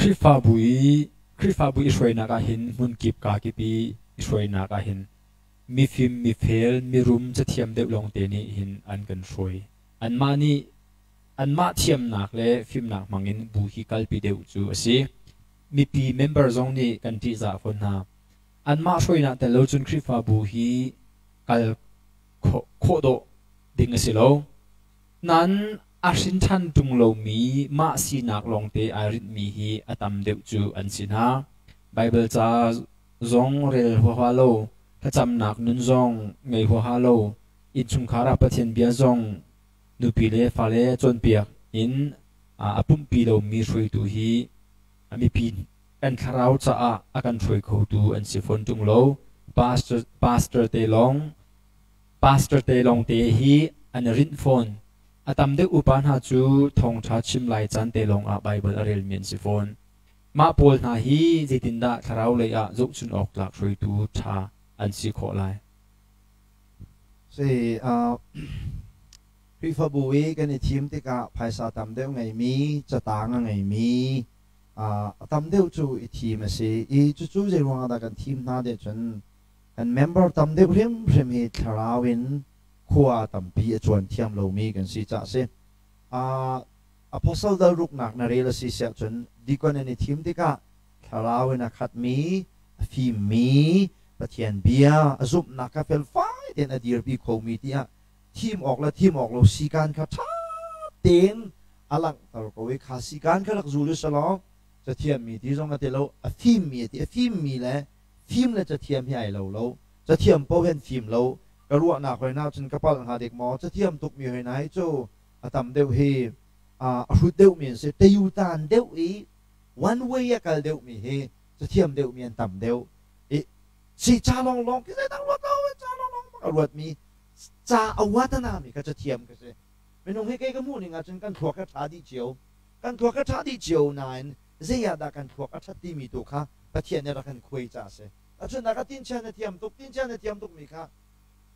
Khrihfabu i Khrihfabu i hruainak ah hin hmunkip kakip i i hruainak ah hin mifim, mifel, mirum, cathiam deuh lawngte nih hin an kan hruai. Anmah nih anmah thiamnak le fimnak hmangin bu hi kalpi deuh cu a si. Mipi member zong nih kan ṭihzah fawn hna. Anmah hruainak tel lo cun Khrihfabu hi kal khawh dawh ding a si lo. Nain a hrin ṭhan ṭung lomi mah sinak lawngte ai rinhmi hi a tam deuh cu an si hna. Baibal ca zong rel huaha lo, thlacamnak nun zong ngei huaha lo, innchungkhar ah Pathian bia zong nupi le fale cawnpiak in a pumhpi lomi hruaitu hi mipi kan thlarau caah a kan hruai khotu an si fawn ṭung lo. Pastor, pastor te lawng pastor te lawngte hi an i rinh fawn. A tam deuh upa hna cu thawngṭha chim lai caan te lawngah Baibal a relmi an si fawn. Mah pawl hna hi zeitindah thlarau lei ah zohchun awk tlak hruaitu ṭha an si khawh lai? Si, Khrihfabu i kan i thim tikah phaisa tam deuh ngeimi, catang a ngeimi, a tam deuh cu i thim a si i cucu zeiruang ah dah kan thim hna ti cun kan member tam deuh hrimhrim hi thlarau in khua tampi a cuan thiam lomi kan si caah a si. Apostle dal ruknak na rel a si siah cun deacon an i thim tikah thlarau in a khatmi, a fimmi, Pathian bia a zumhnak kha felfai tein a dirpi khomi tiah thim awk le thim awk lo sikan kha ṭha tein a langhter ko i kha sikan kha rak zul u selaw cathiammi ti zong a ti lo, a fimmi a ti. A fimmi le fim le cathiam hi ai lo lo. Cathiam paoh hin fim lo. Ka ruahnak hoi na cun ka palh hnga dik maw? Cathiam tukmi hoi na hi cu a tam deuh hi a hrut deuhmi an si. Tayutan deuh i one way a kal deuhmi hi cathiam deuhmi an tam deuh. I si ca lawnglawng khi zeidang ruat lo, ca lawnglawng bak a ruatmi ca a uatanami kha cathiam ka si. Minung hi kei ka hmuh ning ahcun kan thluak a ṭha dih cio. Kan thluak a ṭha dih cio nain zei ah dah kan thluak a ṭhat timi tu kha Pathian nih rak kan khuai caah a si. Ahcun ka tinchia na thiam tuk, tinchia na thiam tukmi kha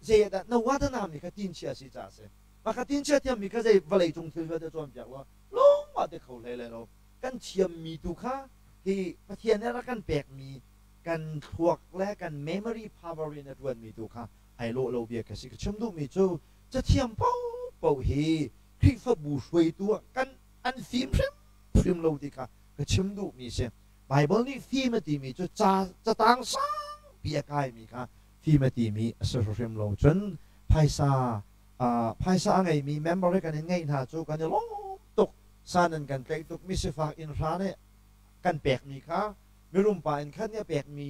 zei ah dah na uatanami kha tinchia a si caah a si. Mah kha tinchia thiammi kha zei vawlei cung thil vialte cawnpiak law lung ah ti kho hlei lai lo. Kan thiammi tu kha hi Pathian nih rak kan pekmi kan thluak le kan memory power in a ṭuanmi tu kha ai lawh lo bia ka si. Ka chim duhmi cu cathiam paohpaoh hi Khrihfabu hruaitu ah kan an fim hrimhrim lo ti kha ka chim duhmi si. Baibal nih fim a timi cu ca catang sangpi a kaimi kha fim a timi a si hrim lo. Cun phaisa phaisa a ngeimi member hi kan in ngeih hna cu kan i lawm tuk. San an kan tlaih tuk. Misifak inn hra nih kan pekmi kha mirum pa inn khat nih a pekmi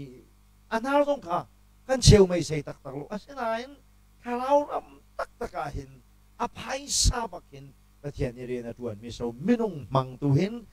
a hnar zong kha kan cheu meisei taktak lo. Asinain thlarau ram taktak ah hin a phaisa bak hin Pathian i rian a ṭuanmi so minung hmangtu hin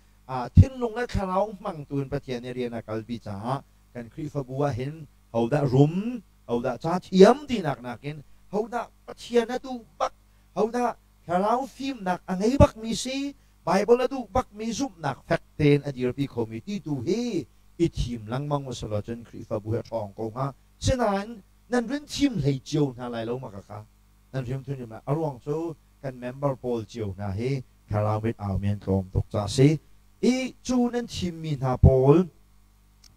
thinlung le thlarau hmangtu in Pathian i rian a kalpi caah kan Khrihfabu ah hin hodah rum, hodah ca thiam tinak nakin hodah Pathian a duh bak, hodah thlarau fimnak a ngei bakmi si, Bible a duh bakmi zumhnak fek tein a dirpi khomi ti tu hi i thim lengmang usalaw cun Khrihfabu hi a ṭhawng ko hnga. Sinain nan rin thim hlei cio hna lai lo ma kaka nan hrim thun a ruang cu kan member pawl cio hna hi thlarau mit au men tlawm tuk ca si i cu nan thimmi hna pawl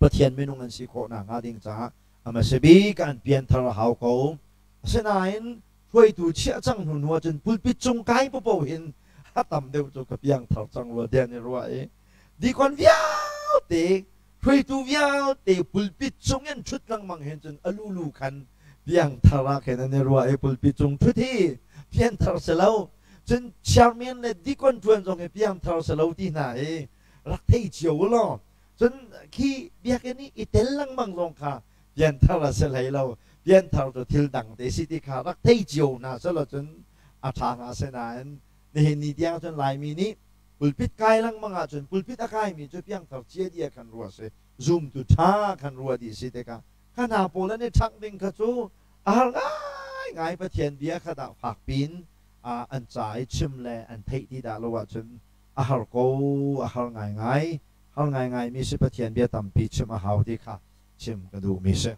Pathian minung an si khawh nak hnga ding caah amasa bik an pianthar a hau ko. Asinain hruaitu chiah cang hnu hnu ahcun pulpit cung kai popo hin a tam deuh cu ka piangthar cang rua tiah ni ruah i dikon vialte hruaitu vialte pulpit cung in ṭhut lengmang hin cun a lulu khan piangthar ah khin an i ruah i pulpit cung ṭhut hi pianthar si lo cun chairman le deacon ṭuan zong hi piangthar si lo ti hna hi rak thei cio u law cun khi biakinn i i tel lengmang zong kha pianthar a si hlei lo. Pianthar cu thil dang te si ti kha rak thei cio hna selaw cun a ṭha hnga. Asinain nihin ni tiang cun Laimi nih pulpit kai lengmang ahcun pulpit a kaimi cu piangthar cia dih ah khan ruah si, zumtu ṭha khan ruah dih si tikah kha hna pawl an i ṭhangh ding kha cu a har ngaingai. Pathian bia kha dah fak piin an ca i chim le an theih ti dah lo ahcun a har ko, a har ngaingai, har ngaingai mi si. Pathian bia tampi chim a hau ti kha chim ka duhmi si.